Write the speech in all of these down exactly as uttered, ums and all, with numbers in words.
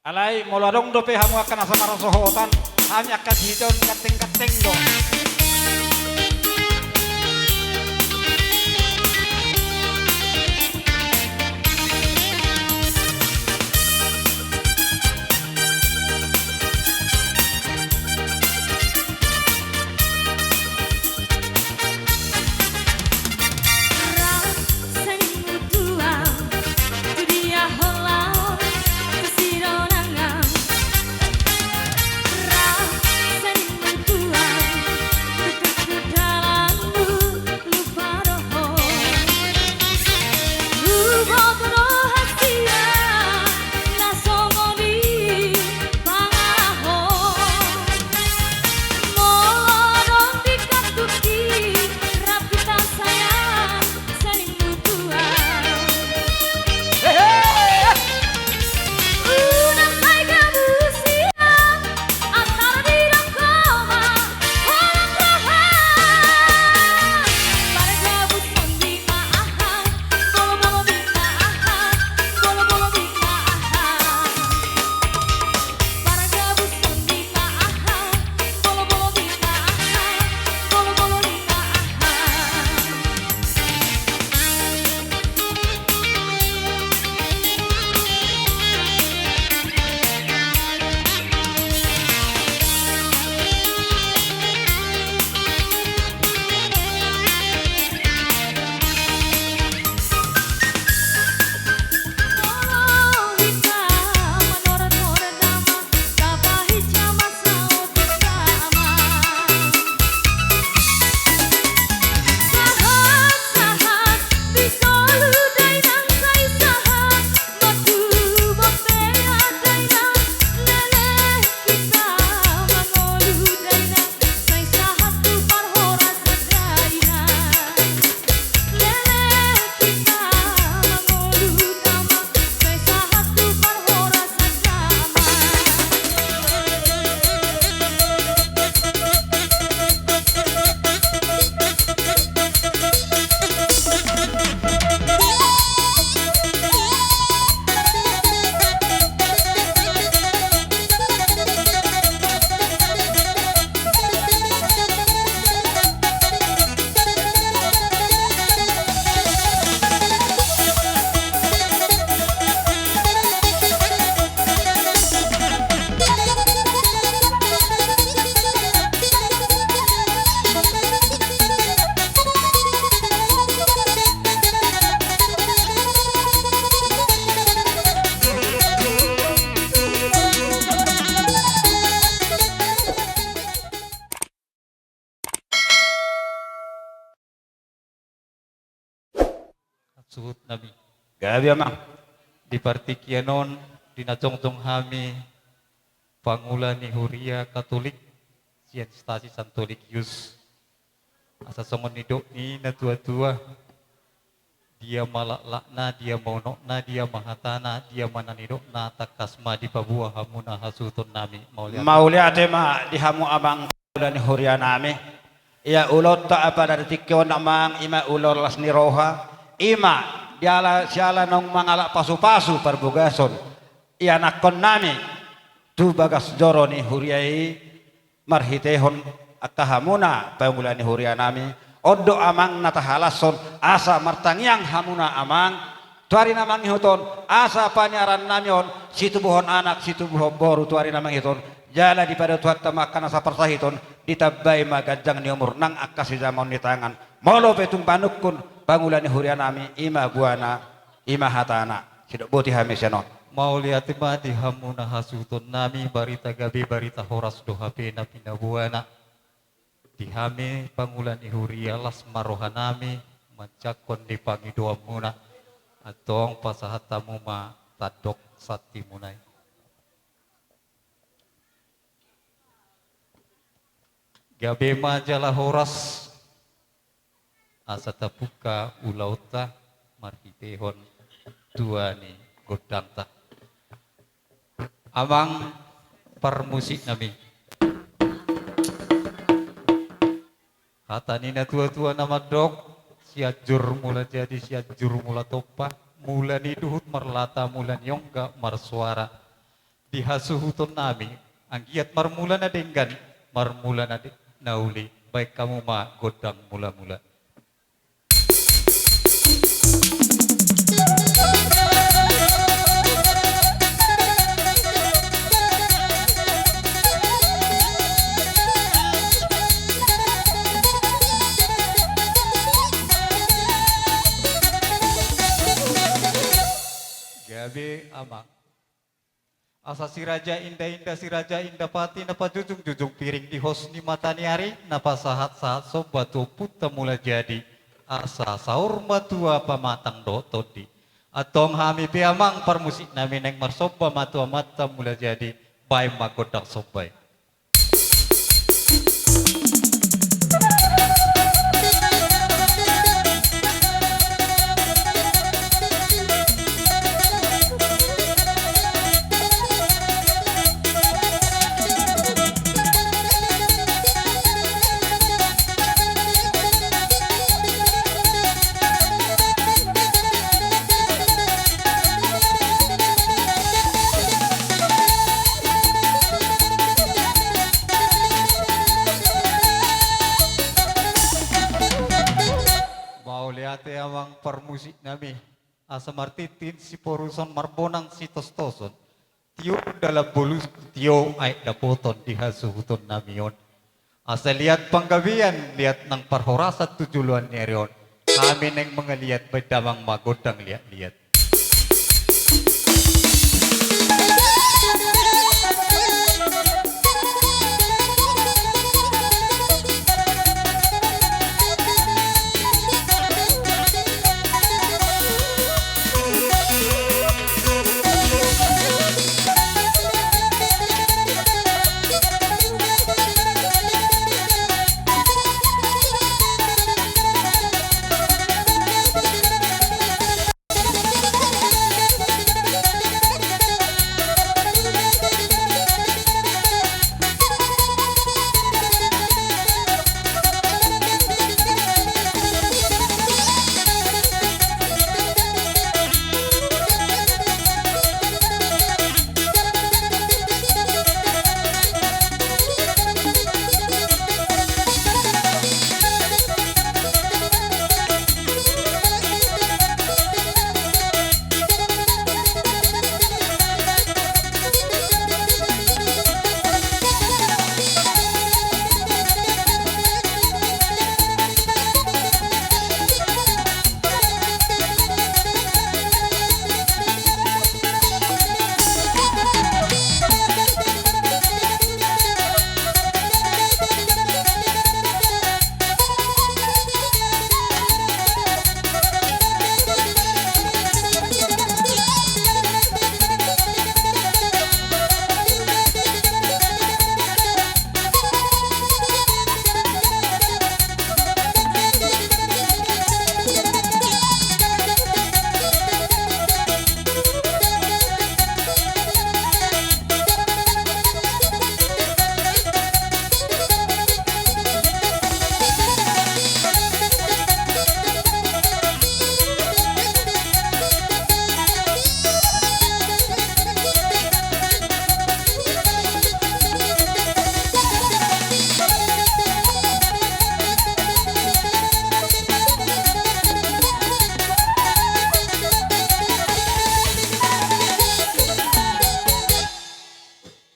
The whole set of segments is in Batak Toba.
Alai molo adong dope hamu angka na so marasohotan, hami angka sihita on ganteng-ganteng do. Suhut nami. Gabe, Amang. Di partingkian on, di na jongjong hami, pangula ni huria Katolik, sian Stasi Santo Eligius. Asa songon nidok ni na tua-tua, dia ma laklakna, dia ma unokna, dia ma hatana, dia ma na nidokna, tangkas ma dipaboa hamuna hasuhuton nami. Mauliate. Mauliate ma di hamu, Amang, pangula ni huria nami. Ia ulaonta apala di tingki on, Amang, ima ulaon las ni roha, ima diala siala naung mangalap pasu-pasu parbagason ianakhon nami tu bagas joro ni huria i, marhitehon angka hamuna pangula ni huria nami. On do, Amang, na tahalashon asa martangiang hamuna, Amang, tu ari na mangihut on, asa paniaran nami on situbuhon anak, situbuhon boru tu ari na mangihut on. Jala dipadao Tuhanta ma angka na saparsahiton, ditambai ma ganjang ni umur nang angka sijamaon ni tangan. Molo pe tung manungkun pangula ni huria nami, ima buana, ima hatana. Sidok boti hami sian on. Mauliate ma di hamuna hasuhuton nami, barita gabe, barita horas do hape na pinaboana. Di hami pangula ni huria, las ma roha nami manjangkon di pangidoanmuna. Antong pasahat hamu ma tandok santimuna i. Gabe ma jala horas, asa tapungka ulaonta marhitehon tua ni gondangta. Amang parmusik nami. Hata ni na tua-tua na mandok, Sianjur Mula Jadi, Sianjur Mula Tompa, mula ni duhut marlata, mula ni ongga marsuara. di hasuhuton nami, anggiat marmula na denggan, marmula na de-, na uli, baen hamu ma gondang mula-mula. Gabe, Amang. Asa si Raja Inda-inda, si Raja Indapati, na pajujung-jujung piring di hos ni mataniari, na pasahat-sahat somba tu Ompunta Mulajadi, asa saur matua pamatang dohot tondi. Antong hami pe, Amang parmusik nami, naeng marsomba ma tu Amanta Mulajadi, baen ma gondang somba i. Mauliate, Amang parmusik nami. Asa martintin siporuson, marbonang sitostoson. Tio dalan bolus, tio aek dapoton di hasuhuton nami on. Asa liat panggabean, liat nang parhorasan tu joloan ni ari on. Hami naeng mangaliat, baen damang ma gondang liat-liat.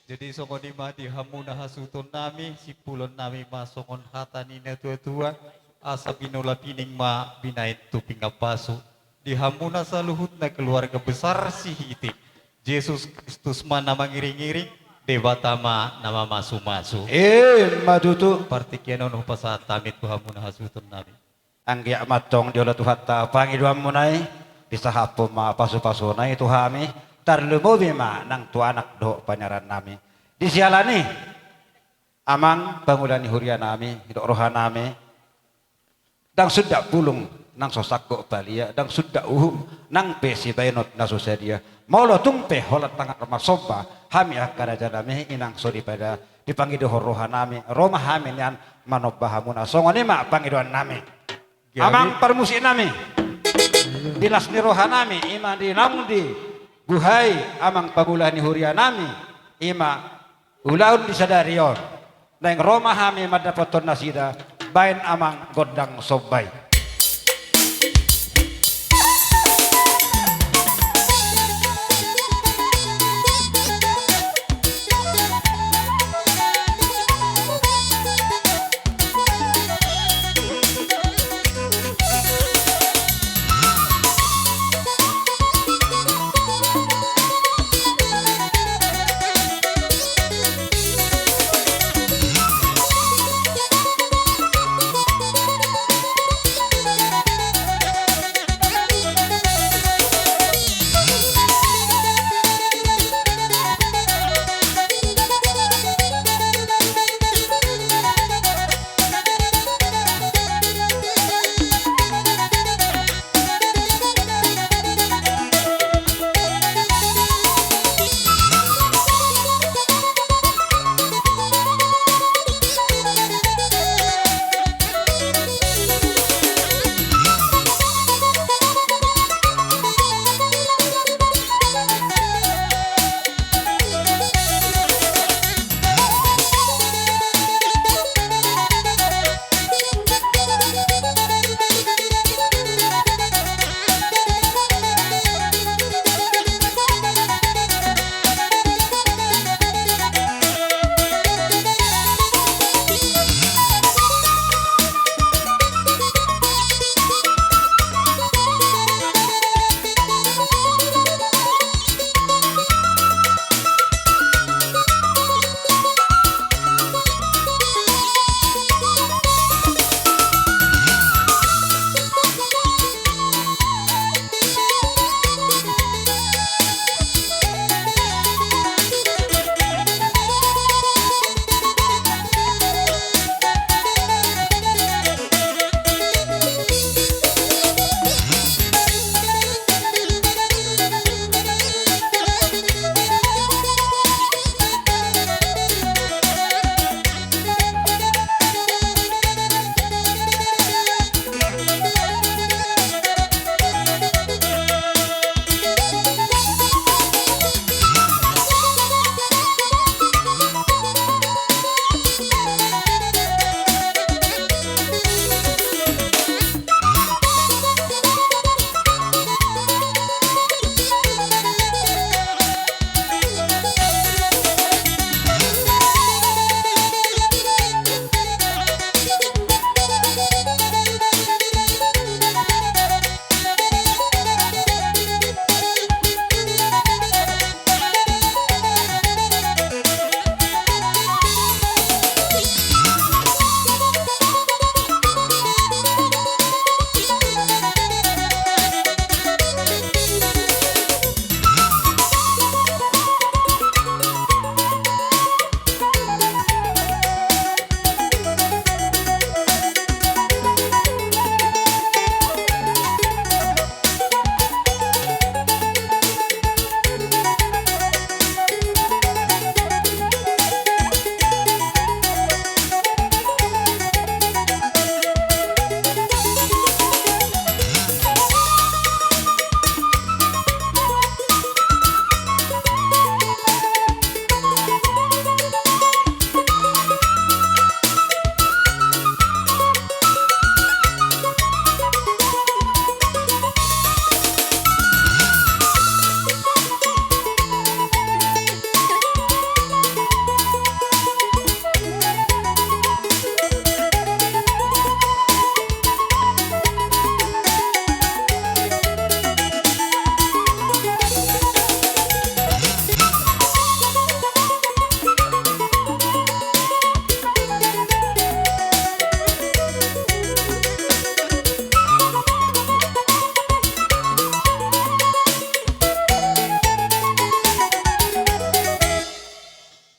Jadi songon i ma di hamu na hasuhuton nami, simpulon nami ma songon hata ni na tua-tua, asa binola pining ma binahen tu pinggan pasu. Di hamu na saluhutna keluarga besar Sihite, Jesus Kristus ma na mangiring-iring, Debata ma na mamasu-masu. Ima tutu. Partingkian on hupasahat hami tu hamu na hasuhuton nami. Anggiat ma antong diolo Tuhanta pangidoanmuna i, disahaphon ma pasu-pasuna i tu hami, tarlumobi ma nang tu anak dohot paniaran nami. Di siala ni i, Amang pangula ni huria nami, didok roha nami, ndang sundat bulung nang so sangkot balia, ndang sundat uhum nang pe sibaenon na so sadia. Molo tung pe holan tangan marsomba hami angka raja nami, inang soripada, dipangidohon roha nami, ro ma hami nian manomba hamuna. Songon i ma pangidoan nami. Gabe. Amang parmusik nami. Di las ni roha nami, ima di naung dibuhai amang pangula ni huria nami, Ima ulaon di sadari on, naeng ro ma hami mandapothon nasida, baen amang gondang somba i.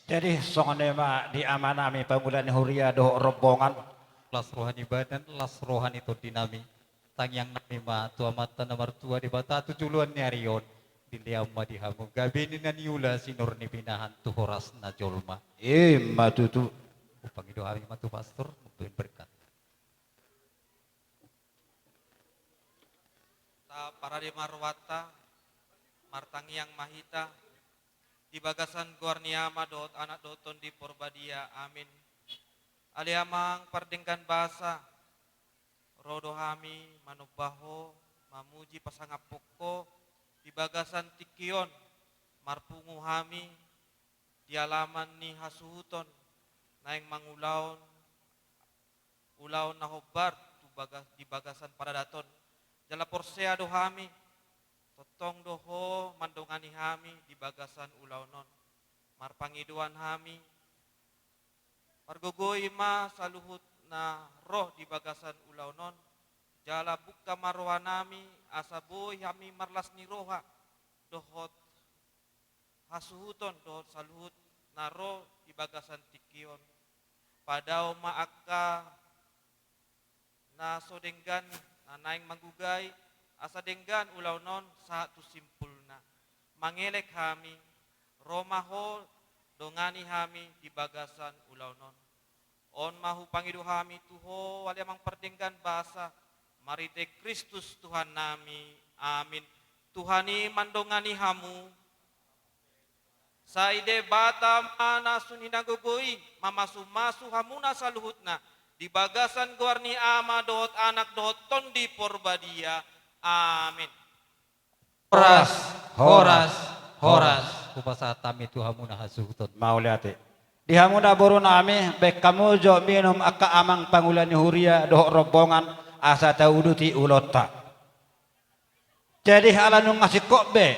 Jadi songon i ma di amanami pangula ni huria dohot rombongan. Las roha ni badan, las roha ni tondinami. Tangiangnami ma tu Amanta na martua Debata tu joloan ni ari on. Dilehon ma di hamu gabe ni na niula, sinur ni pinahan tu horas na jolma. Ima tutu. Hupangido hami ma tu pastor mambahen berkat. Taparade ma rohanta, martangiang ma hita. Di bagasan goar ni Ama dohot Anak dohot Tondi Porbadia. Amin. Ale Amang pardenggan basa, ro do hami manomba Ho, mamuji pasangaphon Ho, di bagasan tingki on marpungu hami di alaman ni hasuhuton naeng mangulahon ulaon na hombar tu bagas, di bagasan paradaton. Jala porsea do hami, tongtong do Ho mandongani hami di bagasan ulaon on. Marpangidoan hami, pargogoi ma saluhut na ro di bagasan ulaon on, jala bungka ma rohanami, asa boi hami marlas ni roha dohot hasuhuton dohot saluhut na ro di bagasan tingki on. Padao ma angka na so denggan na naeng manggugai, asa denggan ulaon on sahat tu simpulna. Mangelek hami, ro ma Ho dongani hami di bagasan ulaon on. On ma hupangido hami tu Ho, ale Amang pardenggan basa, marhite Kristus Tuhannami. Amin. Tuhan i mandongani hamu. Sai Debata ma na sun hinagogo i mamasumasu hamuna saluhutna, di bagasan goar ni Ama dohot Anak dohot Tondi Porbadia. Amin. Horas, horas, horas. Hupasahat hami tu hamuna hasuhuton. Mauliate. Di hamuna borunami, baen hamu jo minum angka amang pangula ni huria dohot rombongan, asa tauduti ulaonta. Jadi ala nunga singkop be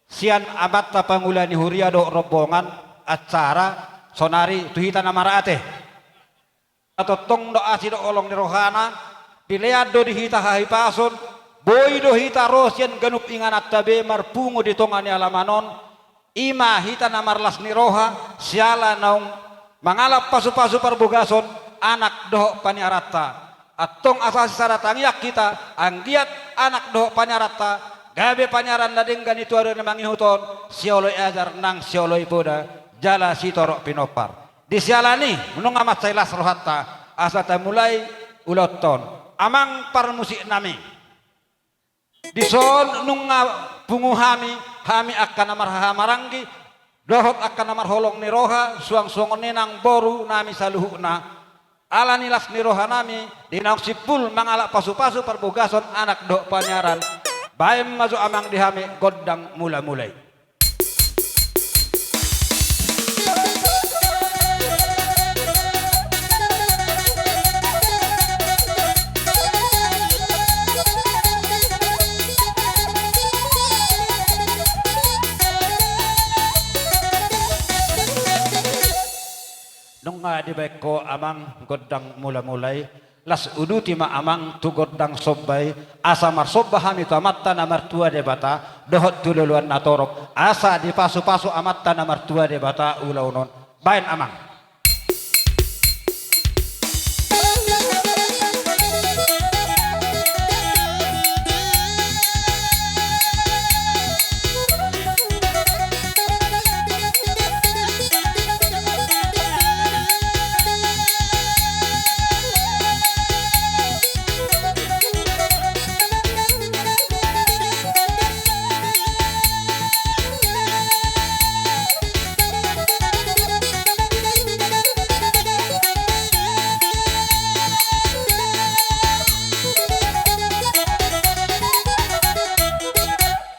sian amanta pangula ni huria dohot rombongan acara sonari tu hita na marate. Tongtong do asi dohot holong ni rohana, dilean do di hita hahipason, boi do hita ro sian ganup ingananta be marpungu di tonga ni alaman on, i ma hita na marlas ni roha, siala naung mangalap pasupasu parbogason anak dohot paniaranta. Antong asa sisada tangiang hita, anggiat anak dohot paniaranta, gabe paniaran na denggan i tu ari na mangihut on, sioloi ajar nang sioloi poda, jala sitorop pinompar. Di siala ni i, nunga mansai las rohanta, asa tamulai ulaonta on. Amang parmusiknami. Dison nunga pungu hami, hami angka na marhahamaranggi, dohot angka na marholong ni roha, suang songon i nang borunami saluhutna. Ala ni las ni rohanami, di naung simpul mangalap pasupasu parbogason anak dohot paniaran. Baen ma jo amang di hami gondang mulamula i. Nunga dibaen ho amang gondang mulamula i, las uduti ma amang tu gondang somba i, asa marsomba hami tu Amanta na martua Debata, dohot tu loloan na torop, asa dipasupasu Amanta na martua Debata ulaon on. Baen amang.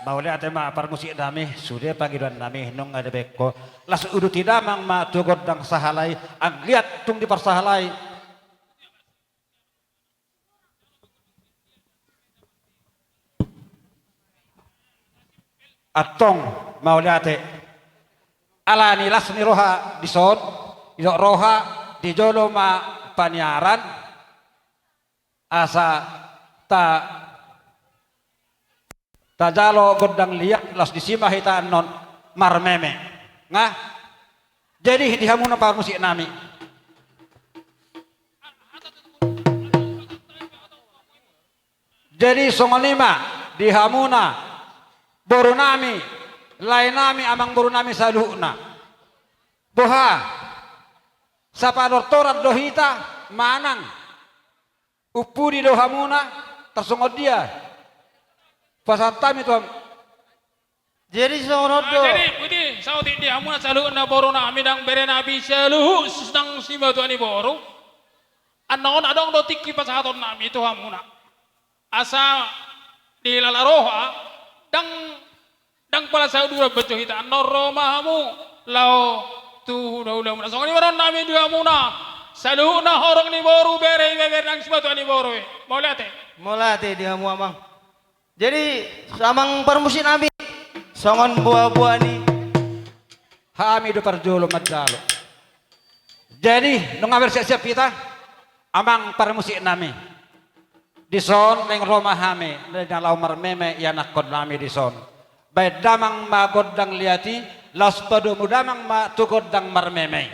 Mauliate ma parmusiknami, sude pangidoannami, nunga dibaen ho. Las uduti damang ma tu gondang sahalai, anggiat tung diparsahalai. Antong, mauliate. Ala ni las ni roha dison, didok roha, di jolo ma paniaran, asa ta Tajalo gondang liat, laos disi ma hita annon marmeme. Nga? Jadi di hamuna parmusiknami. Jadi songon i ma di hamuna borunami, laenami, amangborunami saluhutna. Boha? Sapatortoran do hita manang umpudi do hamuna, tarsongon dia? Pasahat hami tu ham-, Jadi songon on do. Jadi, botima, saotik di hamuna saluhutna boru nami nang bere nami saluhut nang simatuan ni boru. Annon adong do tingki pasahaton nami tu hamuna. Asa dilala roha, ndang, ndang pala saudura baco hita, annon ro ma hamu laho tu hulahula muna. Songon i ma dohonon nami di hamuna saluhutna horong ni boru, bere, ibebere nang simatuan ni boru i. Mauliate. Mauliate di hamu amang. Jadi amang parmusik nami, songon boaboa ni. Hami do parjolo manjalo. Jadi nunga marsiapsiap hita, amang parmusik nami. Dison naeng ro ma hami, na laho marmeme ianakkon nami dison. Baen damang ma gondang liat i, laos padomu damang ma tu gondang marmeme i.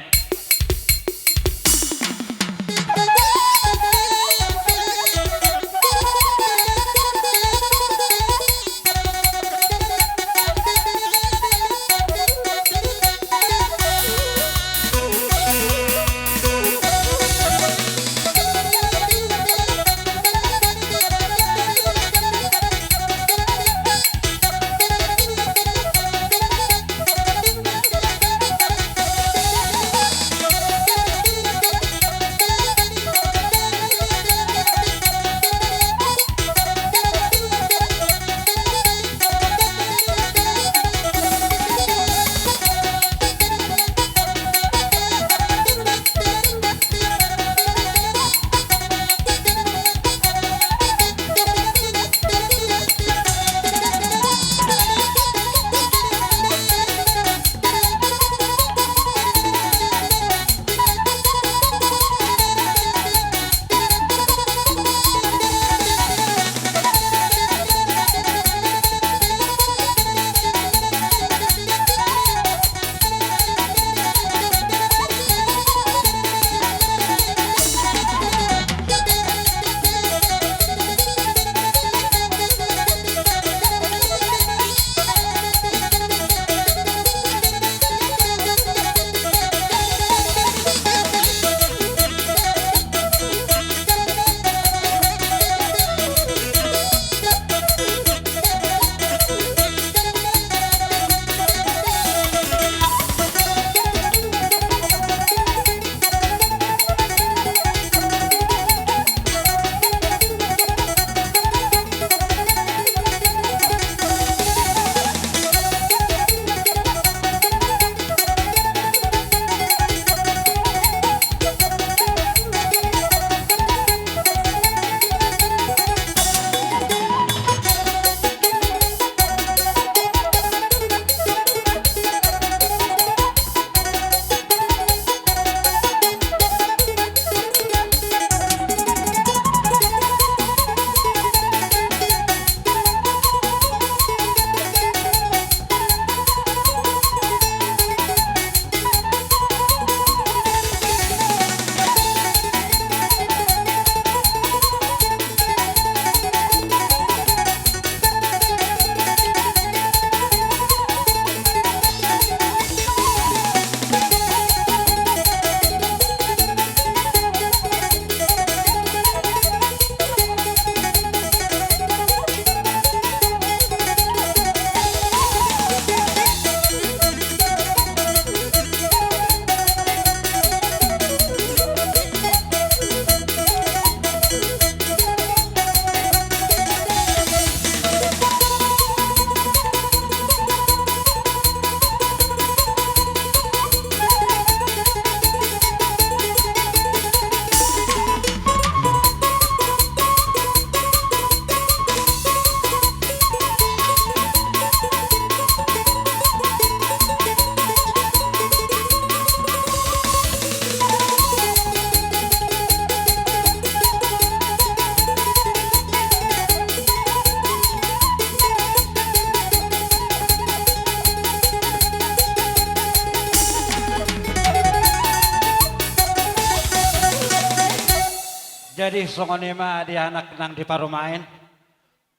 Jadi songon i ma di anak nang di parumaen.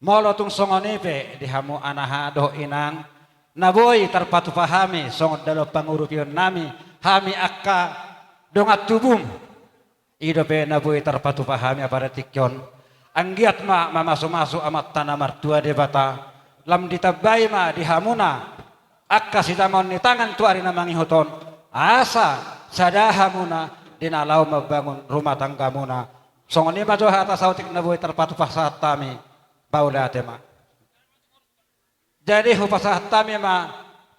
Molo tung songon i pe di hamu anaha dohot inang, na boi tarpatupa hami songon dalan pangurupion nami, hami angka dongan tubum. I dope na boi tarpatupa hami apala tingki on. Anggiat ma mamasumasu Amanta na martua Debata, Lam ditambai ma di hamuna angka sijamaon ni tangan tu ari na mangihut on, asa sada hamuna di na laho mambangun rumah tanggamuna. Songon i ma jo hata saotik na boi tarpatupa sahat hami. Mauliate ma. Jadi hupasahat hami ma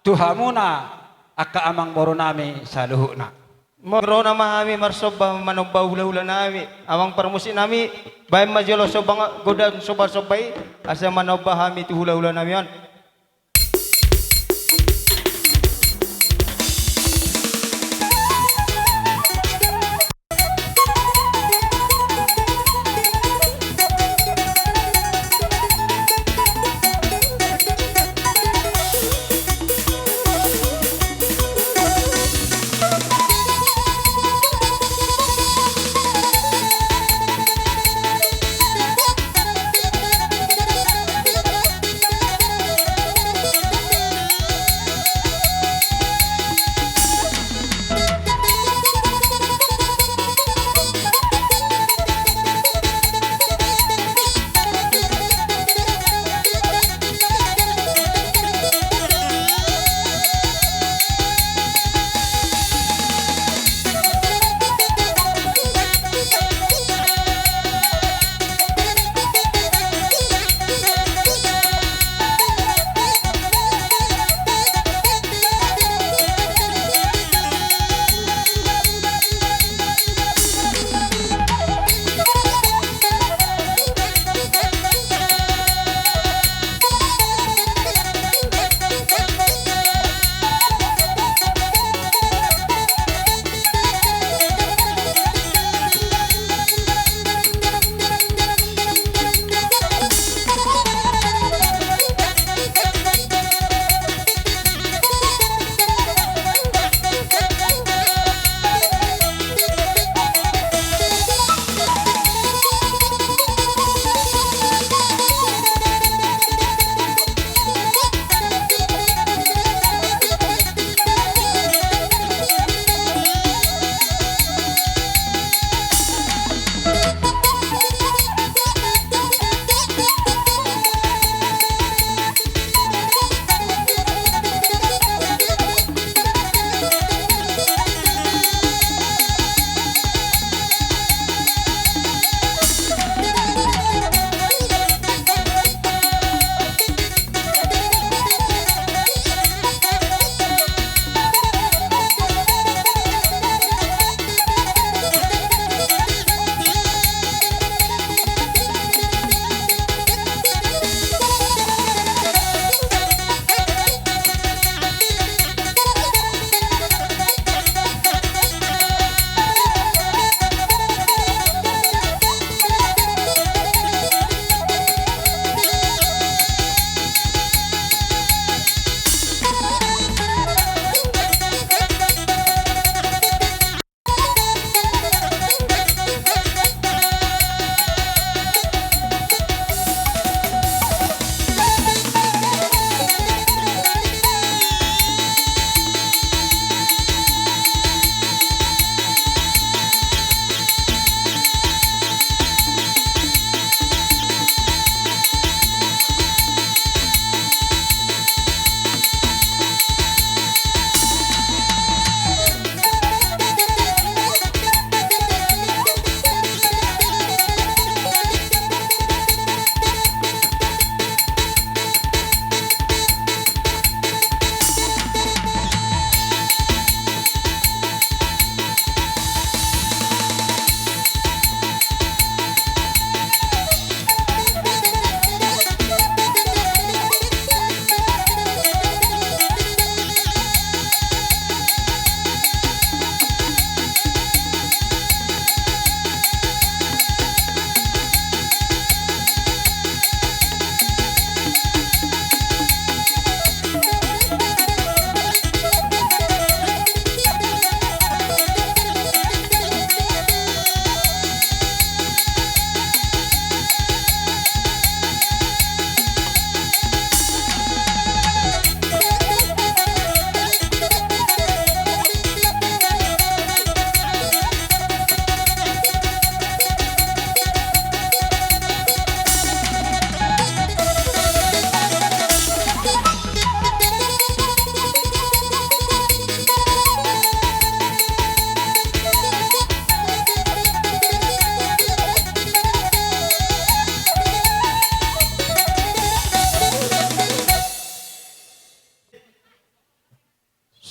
tu hamuna angka amang boru nami saluhutna. Molo ro nama hami marsomba manomba hulahula nami, amang parmusik nami, baen ma jolo somba godang somba-somba i, asa manomba hami tu hulahula nami on.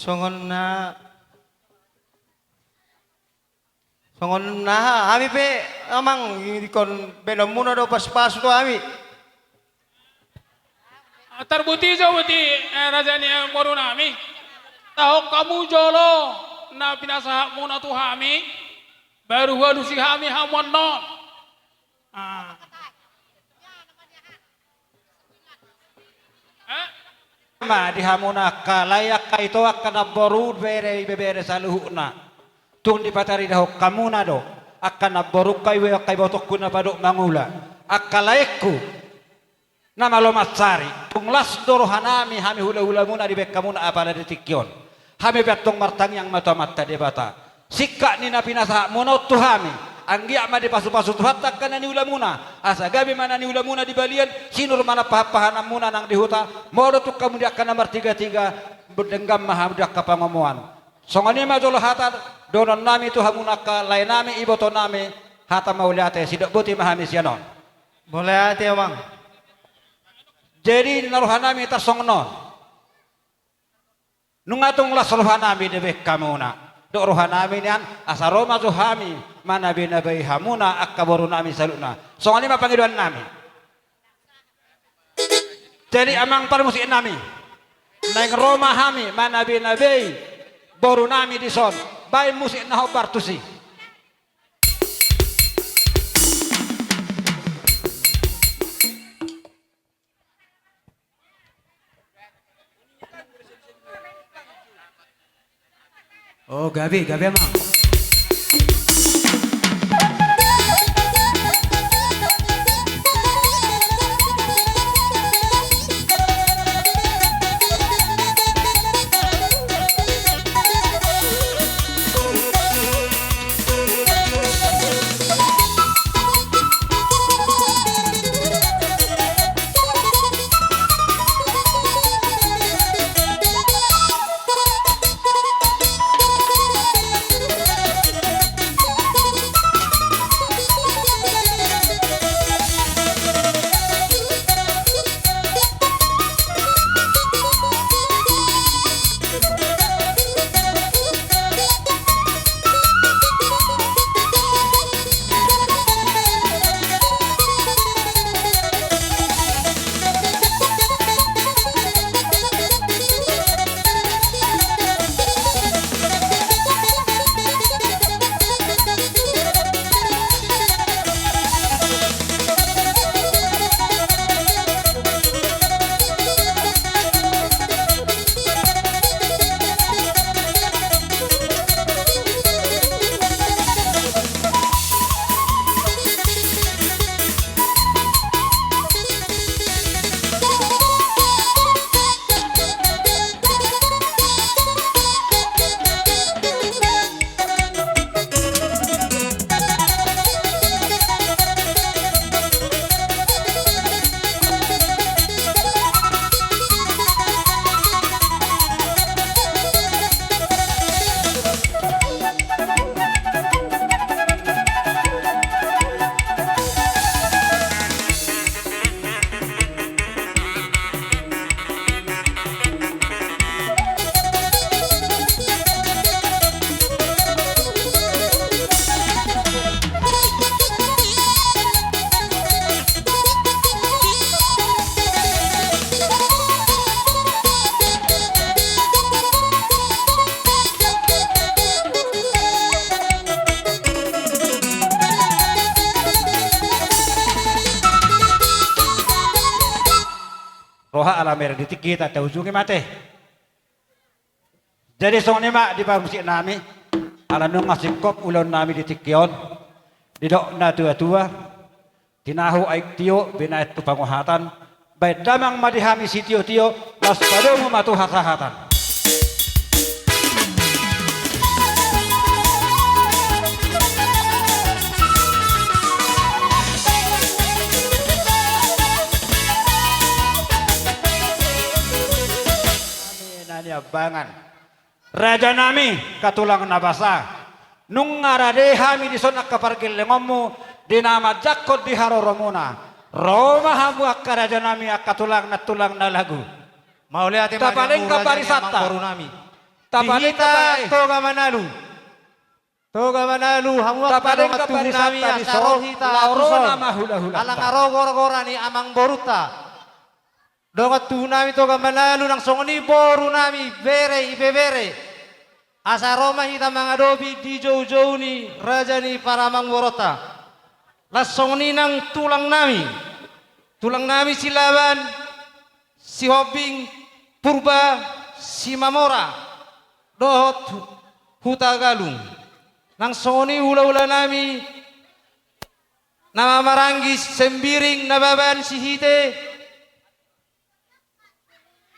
Songon na, songon na hami pe, amang, ingkon baenonmuna do pasupasu tu hami. Tarboti jo boti, eh, raja ni, eh, boru nami. Taon hamu jolo na pinasahatmuna tu hami, baru hualusi hami hamu annon. Ah. Eh? Ma di hamuna angka lae, angka ito, angka namboru, bere, ibebere saluhutna. Tung dipataridahon hamuna do angka namborungku, angka ibotongku na padok mangula, angka laengku na malo mansari. Tung las do rohanami, hami hulahulamuna, dibaen hamuna apala di tingki on. Hami pe antong martangiang ma tu Amanta Debata, singkat ni na pinasahatmuna on tu hami, anggiat ma dipasupasu Tuhanta angka na niulamuna, asa gabe ma na niulamuna di balian, sinur ma na pahanpahananmuna nang di huta, molo tung hamu di angka na martigatiga, denggan ma hamu di angka pangomoan. Songon i ma jolo hata dohononnami tu hamuna angka laenami, ibotonami, hata mauliate, sidok boti ma hami sian on. Mauliate, amang. Jadi na rohanami tarsongon on. Nunga tung las rohanami dibaen hamuna dohot rohanami nian, asa ro ma jo hami manabenabe hamuna angka borunami saluhutna. Songon i ma pangidoannami. Jadi amang parmusiknami, naeng ro ma hami manabenabe borunami dison, baen musik na hombar tusi. O, gabe, gabe, amang. Roha ala mere di tingki hita, taujungi ma ate. Jadi songon i ma di parmusiknami, ala nunga singkop ulaonnami di tingki on, didok natuatua, tinahu aek tio, binahen tu pangohatan, baen damang ma di hami sitiotio, laos padomu ma tu hasahatan. Nami na niambangan. Rajanami, angka tulang na basa, nunga rade hami dison angka pargellengonmu di na manjangkon di haroromuna. Ro ma hamu angka rajanami, angka tulang na, tulang na lagu. Mauliate ma di hamu, raja ni amang boru nami. Tapalengka parisanta. Di hita Toga Manalu. Toga Manalu, hamu angka dongan tubu nami, asa ro hita tu son. Ala nga ro gora-gora ni amangborunta. Dongan tubu nami Toga Manalu, nang songon i boru nami, bere, ibebere. Asa ro ma hita mangadopi di joujou ni raja ni paramangboronta. Laos songon i nang tulang nami. Tulang nami Silaban, Sihombing, Purba, Simamora, dohot Hu-, Hutagalung. Nang songon i hula-hula nami, na mamaranggi Sembiring, Nababan, Sihite,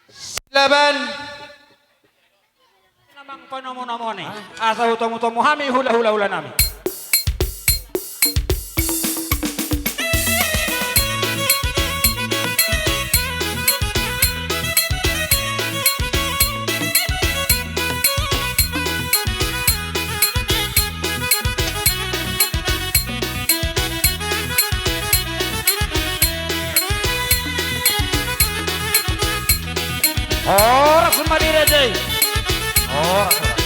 Silaban. Namang panomu-nomuni. Asa hutomu-tomu hami hula-hula nami. Horas ma di raja i. Horas, horas.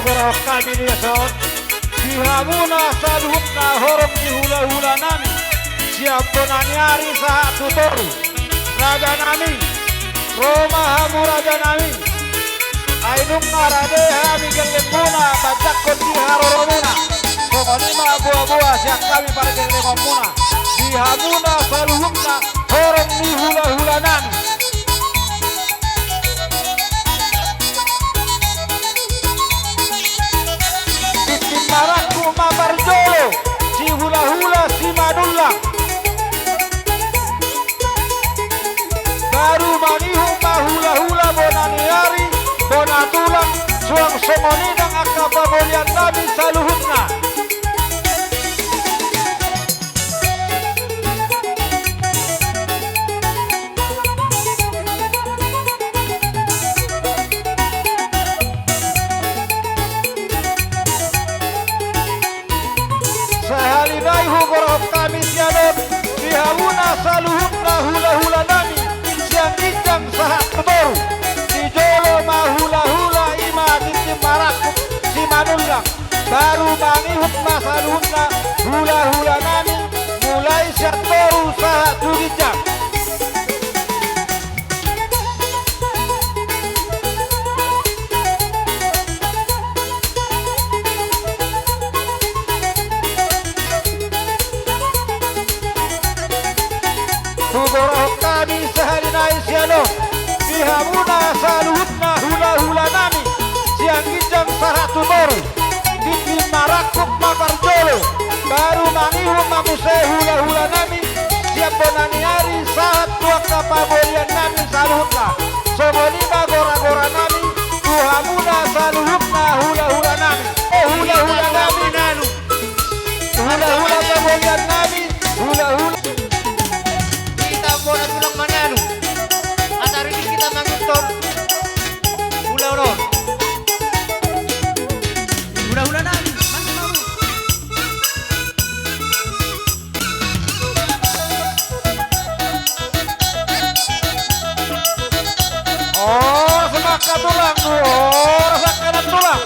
Borhat hami di son di hamuna saluhutna horong ni hulahulanami, sian bona ni ari sahat tu toru. Rajanami, ro ma hamu rajanami. Ai nunga rade hami gellengmuna manjangkon di haroromuna. Songon i ma boaboa sian hami pargellengonmuna di hamuna saluhutna horong ni hulahulanami. Tintin marangkup ma parjolo si hulahula Simanullang. Baru mangihut ma hulahula bona ni ari, bona tulang, suang songon i nang angka pangoliannami saluhutna. Sahali nai huborhat hami sian on di hamuna saluhutna hulahulanami sian ginjang sahat tu toru. Di jolo ma hulahula i ma tintin marangkup Simanullang. Baru mangihut ma saluhutna hulahulanami mulai sian toru sahat tu ginjang. Huborhat hami sahali nai sian on di hamuna saluhutna hulahulanami sian ginjang sahat tu toru. Tintin marangkup ma parjolo, baru mangihut ma muse hulahulanami sian bona ni ari sahat tu angka pangoliannami saluhutna. Songon i ma goragoranami tu hamuna saluhutna hulahulanami. O hulahulanami, hulahula pangoliannami, hulahula. Hita bona tulang mananu. Asa ridit hita mangihuthon hulahulanami. Hulahulanami, mananu. Horas ma angka tulang, horas angka tulang.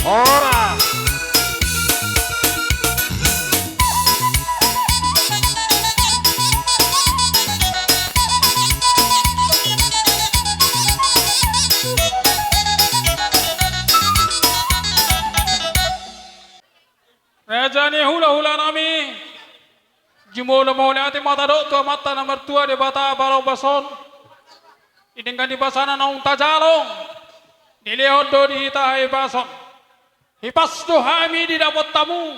Horas. Raja ni hulahulanami, jumolo mauliate ma tadok tu Amanta na martua Debata palombas on. Di denggan ni basana naung tajalo, dilehon do di hita hahipason. Hipas do hami didapot hamu,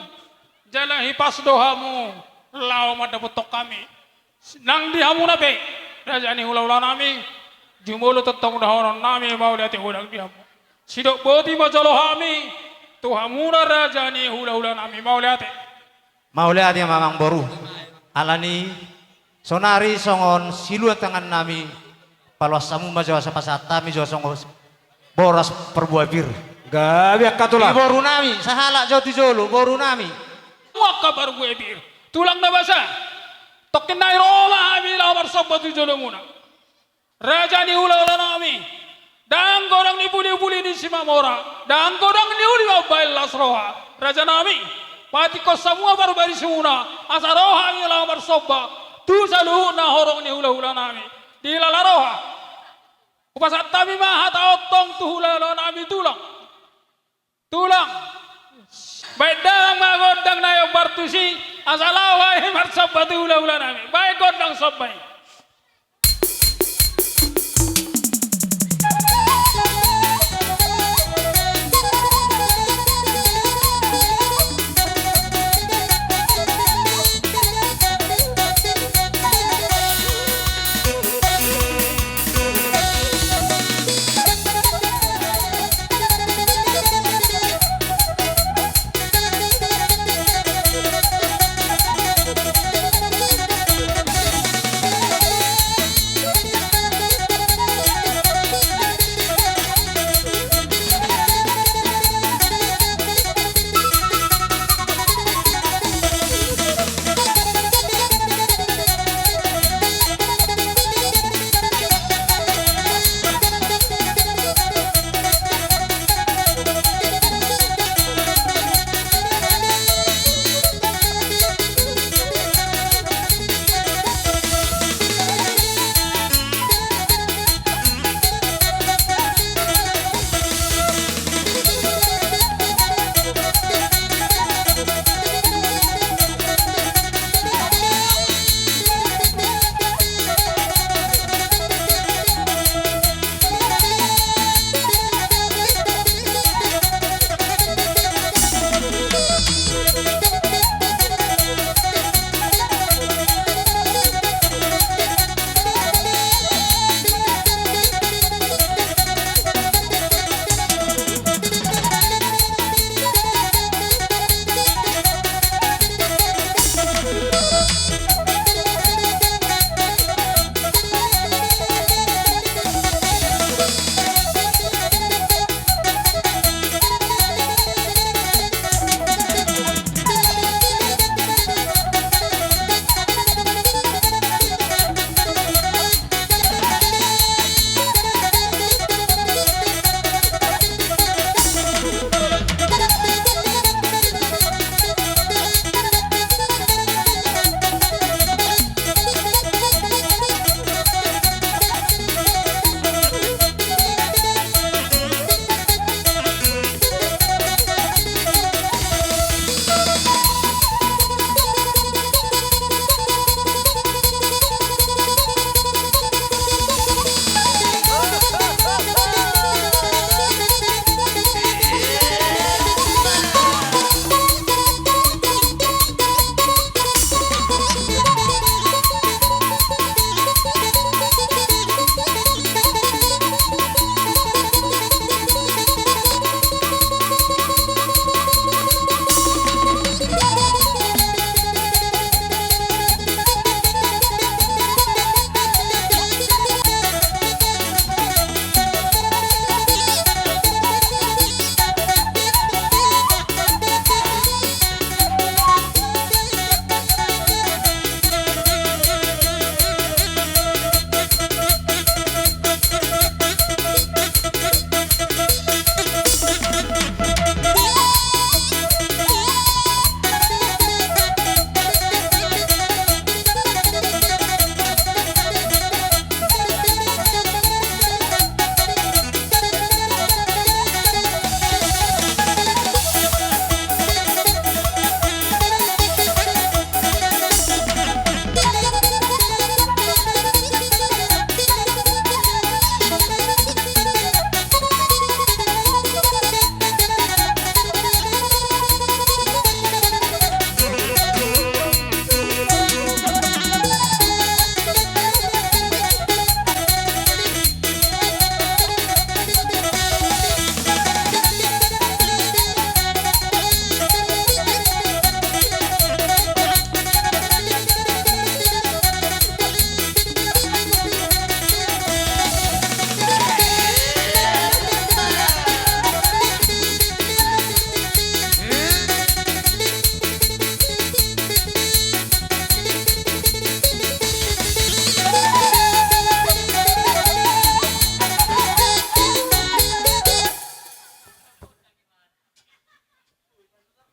jala hipas do hamu laho mandapothon hami. Nang di hamuna pe, raja ni hulahulanami, jumolo tongtong dohononnami mauliate godang di hamu. Sidok boti ma jolo hami tu hamuna raja ni hulahulanami, mauliate. Mauliate ma amangboru. Alani sonari songon siluan tangannami, paloas hamu ma jo asa pasahat hami jo songon boras parbue pir. Gabe angka tulang. Di borunami, sahalak jo tu jolo, borunami. Angka parbue pir. Tulang na basa. Tongkin nai ro ma hami laho marsomba tu jolomuna. Raja ni hulahulanami, ndang godang ni pulipuli ni Simamora, ndang godang ni uli mambahen las roha. Rajanami, patingkos hamu ma parbarismuna, asa ro hami laho marsomba tu saluhutna horong ni hulahulanami. Dilala roha. Hupasahat hami ma hata on tong tu hulahulanami tulang. Tulang, bahen damang ma gondang na iombar tusi, asa laho hami marsomba tu hulahulanami. Bahen gondang somba i.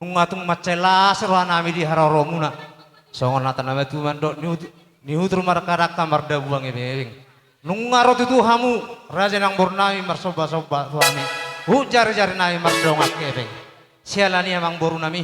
Nunga tung mansai las rohanami di haroromuna. Songon hata na tutu mandok ni utu-, ni utur marangka-rangka mardabuang ebeng-ebeng. Nunga ro tutu hamu, raja nang borunami marsomba-somba tu hami. Hujari-jarinami mardongan hepeng. Siala ni i amangborunami.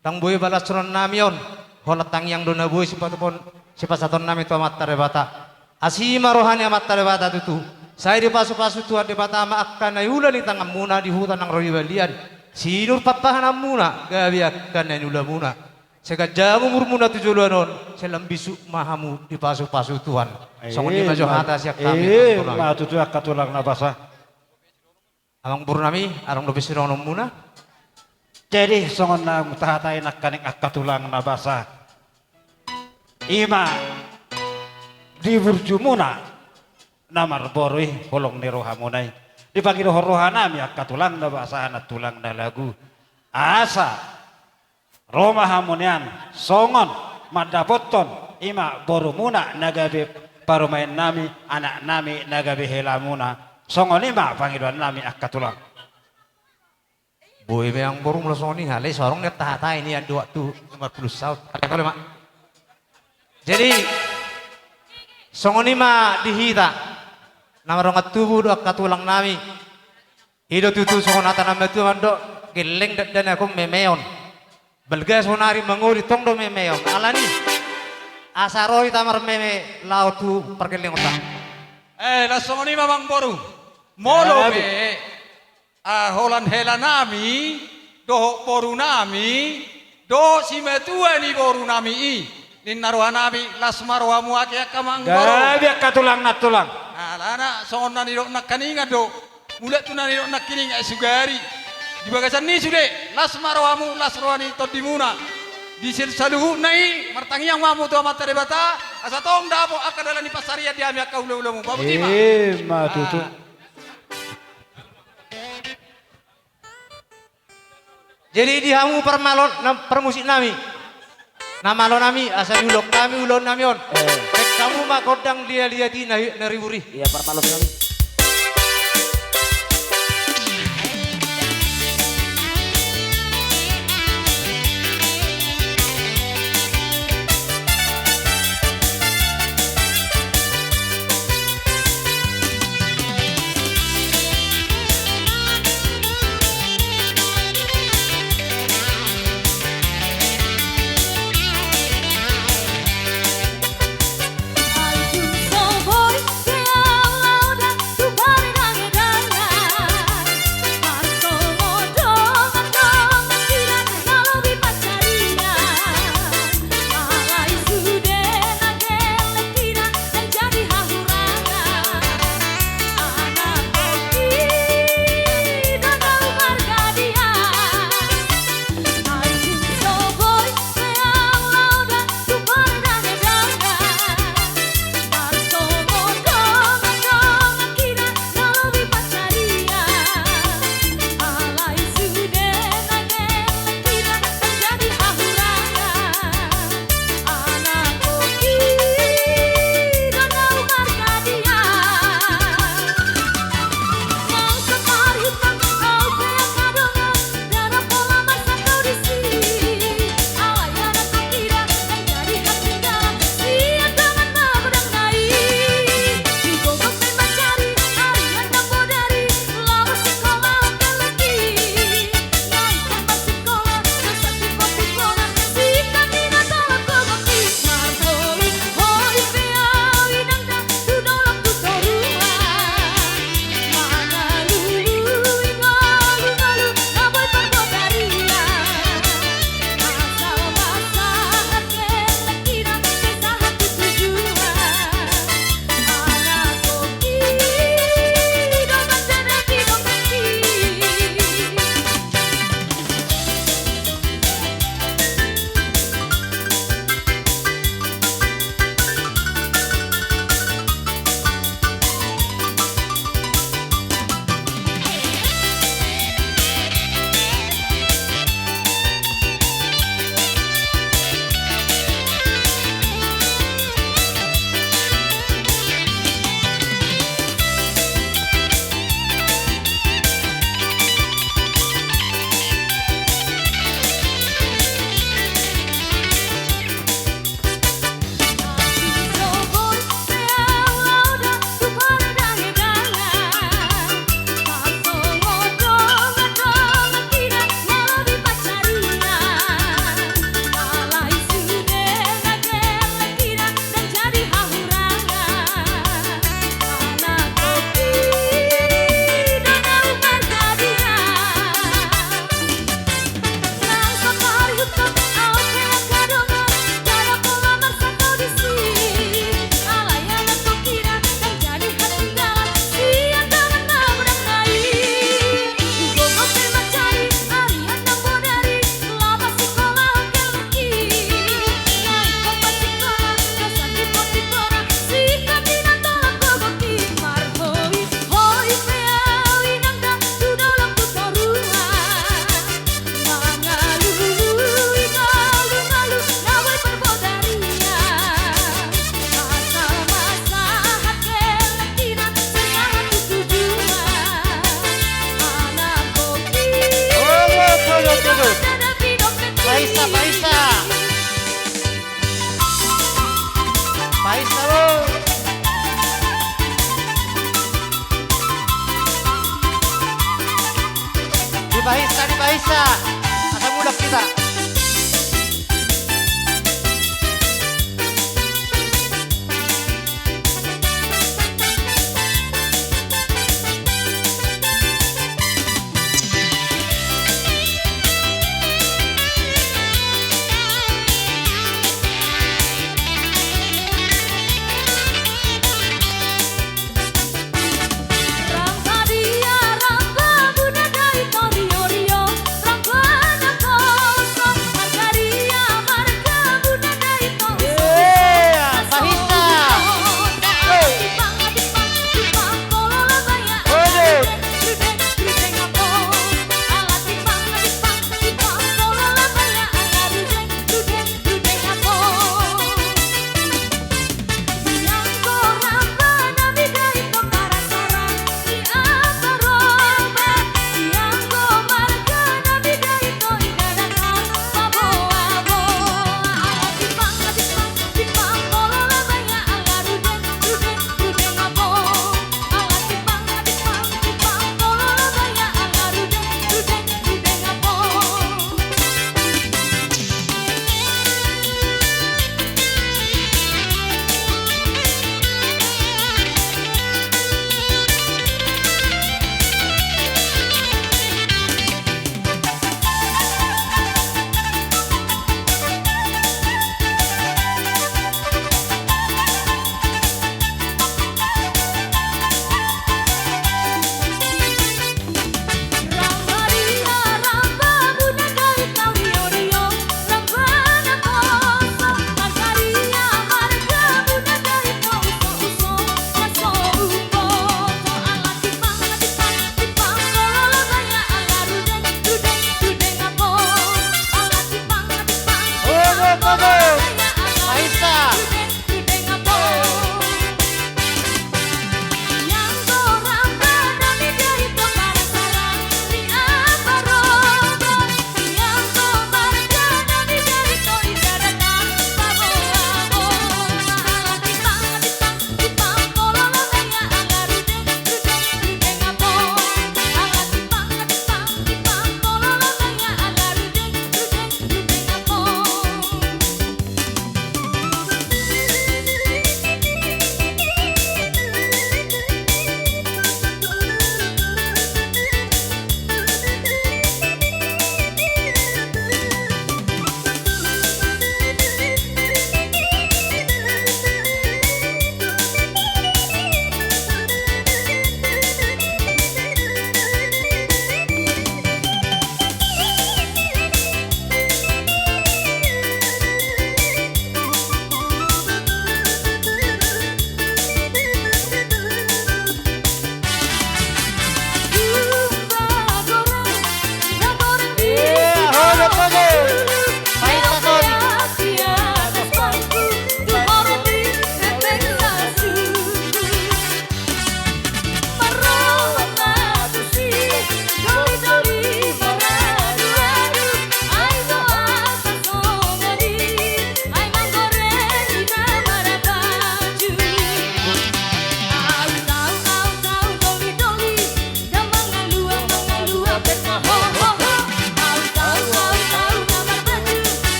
Ndang boi balas rohanami on. Holan tangiang do na boi sipatuhon, sipasahatonnami tu Amanta Debata. Asi ma roha ni Amanta Debata tutu. Sai dipasu-pasu Tuhan Debata ma angka na niula ni tanganmuna di huta nang ro di balian. Sinur pampahananmuna, gabe angka na niulamuna. Sai ganjang umurmuna tu joloan on, sai lam bisuk ma hamu dipasu-pasu Tuhan. Songon i ma jo hata sian hami. Eh, ma tutu angka tulang na basa. Amangborunami, adong dope sidonganmuna. Jadi, songon na tahatai nangkaning angka tulang na basa. I ma di burjumuna na marboru i holong ni rohamuna i. Dipangidohon rohanami angka tulang na basa, na tulang na lagu. Asa ro ma hamu nian songon mandapothon i ma borumuna na gabe parumaennami, anaknami na gabe helamuna. Songon i ma pangidoannami angka tulang. Boi ma amangboru molo songon i, alai so adong nian tahatai nian di waktu na marpulu saut. Alai tole ma. Jadi songon i ma di hita na mardongan tubu do angka tulangnami. I do tutu songon hata na matua mandok, gelleng dakdanak on memeon. Balga saonari mangoli tong do memeon. Alani asa ro hita marmeme laho tu pargellengonta. Eh, las songon i ma amangboru. Molo pe, ah, holan helanami dohot borunami dohot simatua ni borunami i, ninna rohanami, las ma rohamu ate angka amangboru. Gabe angka tulang na tulang. Alana songon na nidok nangkiningan do. Mulak tu na nidok nangkiningan, sugari. Di bagasan i sude, las ma rohamu, las roha ni tondimuna. Di sel-, saluhutna i, martangiang ma hamu tu Amanta Debata, asa tong dapot angka dalan ni pansarian di hami angka hula-hulamu. Babotima. Eh, ma tutu. Ah. Jadi di hamu parmalo, na, parmusiknami, na malonami, asa diulahon hami ulaonnami on. Eh. Baen hamu ma gondang liat-liat i na, na ribur i. Ia, parmalonami. Baisa, baisa. Baisa, bo. Dibaisa, dibaisa. Asa mulak hita.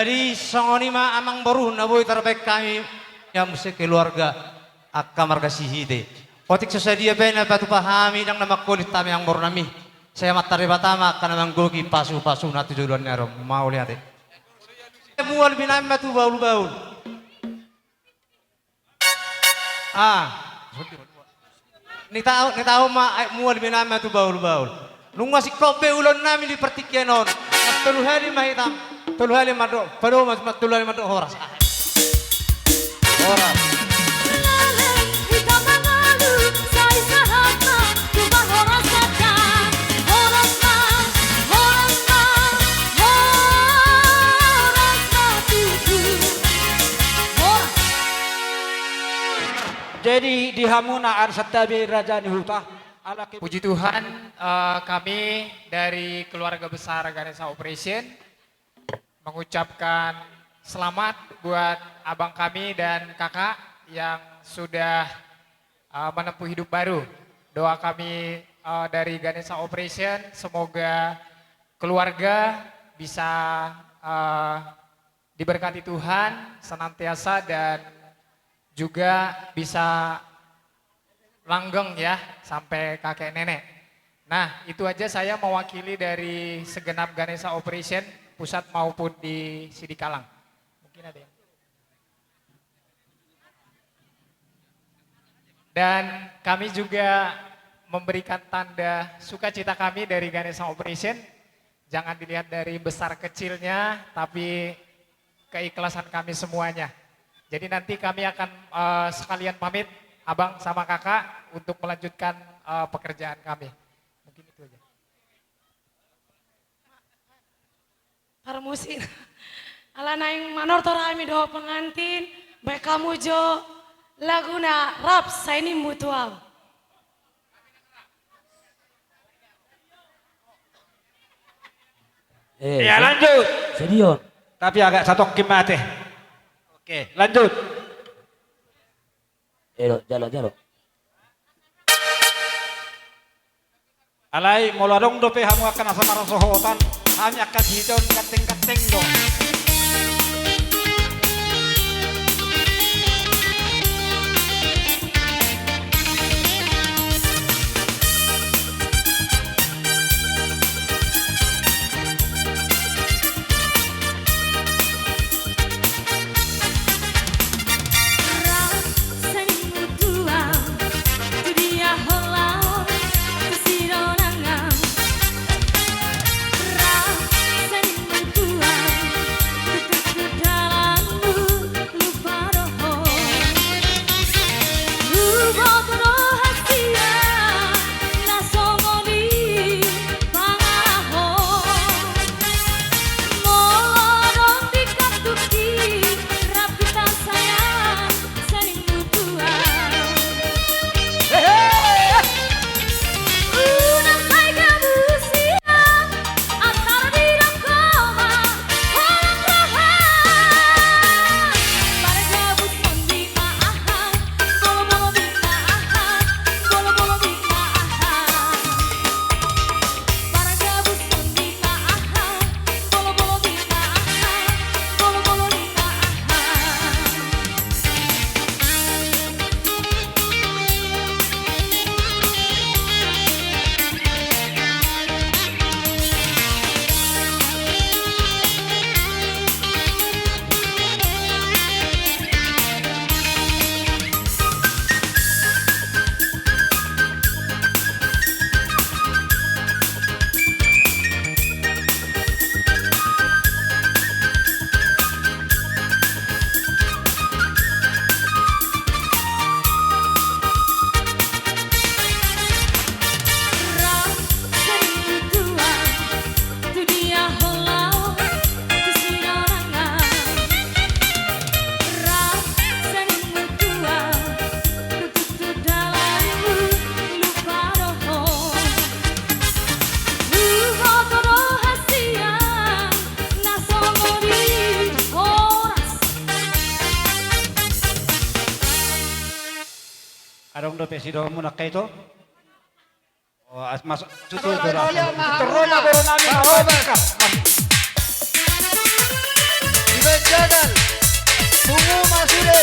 Jadi songon i ma amangboru na boi tarbaen hami, ia muse keluarga angka marga Sihite. Otik so sadia pe na patupa hami ndang na mangkolit hami amangborunami. Sai Amanta Debata ma angka na manggohi pasupasuna tu joloan ni ari on. Mauliate. Mual binaen ma tu bahulbahul. Ah. Ni tahu, ni tahu ma, eh, mual binaen ma tu bahulbahul. Nunga singkop be ulaonnami di partingkian on. Tolu hali ma hita, tolu hali mandok, pado ma, tolu hali mandok horas. Horas. Laleng hita mangalu, sai sahat ma tu bahora sada. Horas ma, horas ma, horas ma tutu. Horas. Jadi di hamuna ari santabi raja ni huta. Puji Tuhan, eh, kami dari keluarga besar Ganesha Operation mengucapkan selamat buat abang kami dan kakak yang sudah, eh, menempuh hidup baru. Doa kami, eh, dari Ganesha Operation, semoga keluarga bisa, eh, diberkati Tuhan senantiasa dan juga bisa langgeng ya sampai kakek nenek. Nah, itu aja saya mewakili dari segenap Ganesha Operation pusat maupun di Sidikalang. Mungkin ada yang Dan kami juga memberikan tanda sukacita kami dari Ganesha Operation. Jangan dilihat dari besar kecilnya, tapi keikhlasan kami semuanya. Jadi nanti kami akan, eh, sekalian pamit, abang sama kakak, untuk melanjutkan, eh, pekerjaan kami. Mungkin itu aja. Parmusik. Ala naeng manortor hami dohot pengantin, baen hamu jo laguna Rap Sai Nimmu Tu Au. Eh, ya, lanjut. Senior. Tapi agak satongkin mate. Oke, lanjut. Jalo, jalo, jalo. Alai molo adong dope hamu angka na so marasohotan, hami angka Sihite on ganteng-ganteng do. Adong dope sidohononmuna angka ito? Oh, as-, masuk. Tutu, tutu, tutu. Terus, boru nami, Mas Obat. gagal. Pungu ma sude.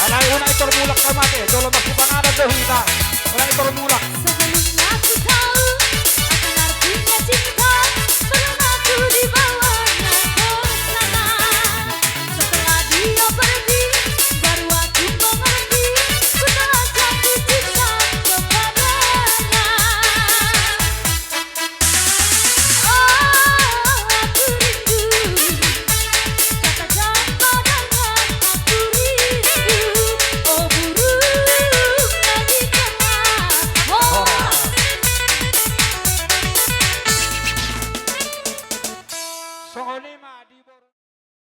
Alai unang i tor mulak hamu ate, jolo marsipanganon do hita. Unang i tor mulak.